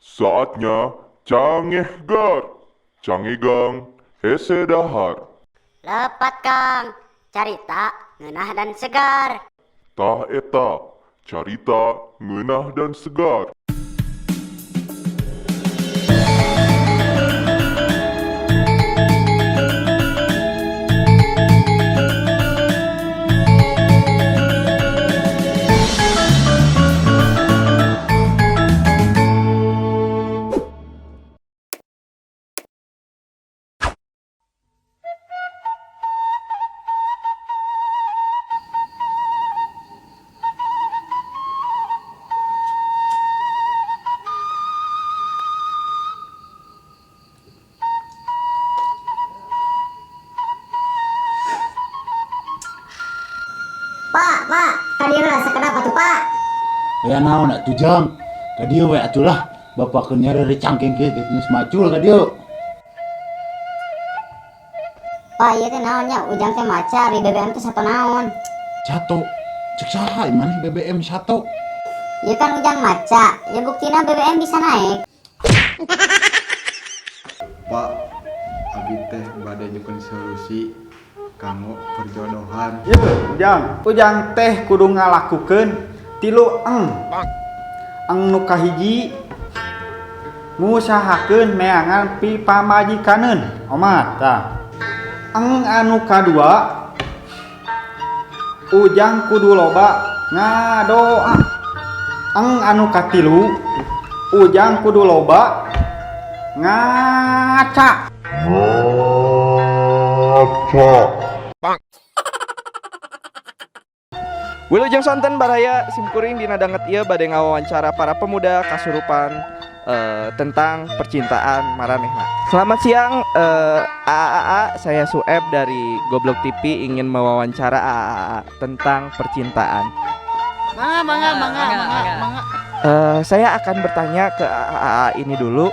Saatnya cangehgar, cangegang, hese dahar. Lepat Kang, carita ngeunah dan segar. Tah eta, carita ngeunah dan segar. Pak, Pak, tadi rasa kenapa tuh Pak? Ya naon atuh Jang. Ka dieu we atuh lah. Bapak keur nyari cangking kieu geus macul ka dieu. Pak, ieu teh naon nya? Ujang teh maca di BBM teh satu naon. Sato. Cek saha maneh BBM sato? Ieu kan Ujang maca, ya buktina BBM bisa naik. Pak, abi teh bade nyukeun solusi kanggo perjodohan. Yeuh, Ujang. Ujang teh kudu ngalakukeun tilu eng. Eng nu kahiji ngusahakeun neangan pipamajikaneun. Omat tah. Eng anu kadua Ujang kudu loba ngadoa. Eng anu katilu Ujang kudu loba ngaca. Ngaca. Wilujeng sonten baraya, simkuring dina danget ieu bade ngawawancara para pemuda kasurupan tentang percintaan maranehna. Selamat siang AAA, saya Sueb dari Goblok TV ingin mewawancara AAA tentang percintaan. Mangga, mangga, mangga, mangga, mangga. Saya akan bertanya ke AAA ini dulu.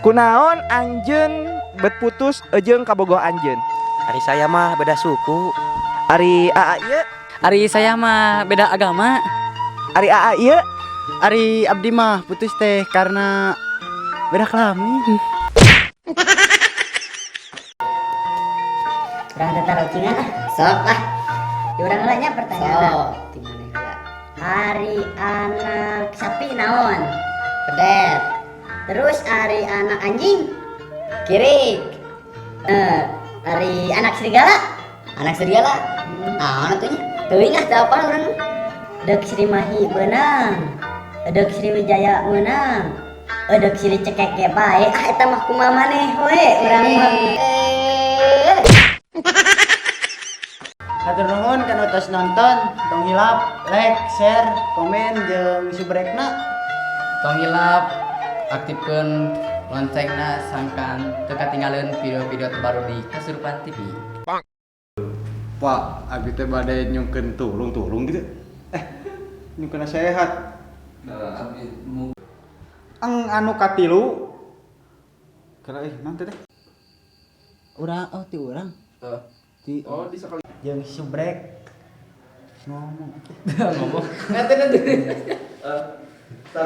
Kunaon anjeun bet putus jeung kabogoh anjeun? Ari saya mah beda suku. Ari AA ieu? Ari saya mah beda agama. Ari AA ieu? Ari abdi mah putus teh karena beda kelamin. Urang teh tarucingan ah. Sok ah. Di urang heula nya pertanyaan. Sok, di mana heula? Ari anak sapi naon? Pedet. Terus ari anak anjing? Kirik. Ari anak serigala? Anak serigala? Naon atuh nya? Teuing ah teu apal urang mah. Deuk Sri Mahi beunang. Deuk Sri Wijaya meunang. Deuk Sri Cekek ge bae. Ah eta mah kumaha maneh we urang mah. Hatur nuhun kana tos nonton, tong hilap like, share, komen jeung subscribe-na. Tong hilap aktifkeun loncengna sangkan teu katinggaleun video-video terbaru di Kasurupan TV. Pak, abi teh bade nyungkeun tulung-tulung gitu. Nyungkeun nasihat. Eng anu katilu kira nanti teh. Urang, oh ti urang. Ti Oh, di sekali. Jeung subrek. Ngomong. Ngomong. Nanti nanti.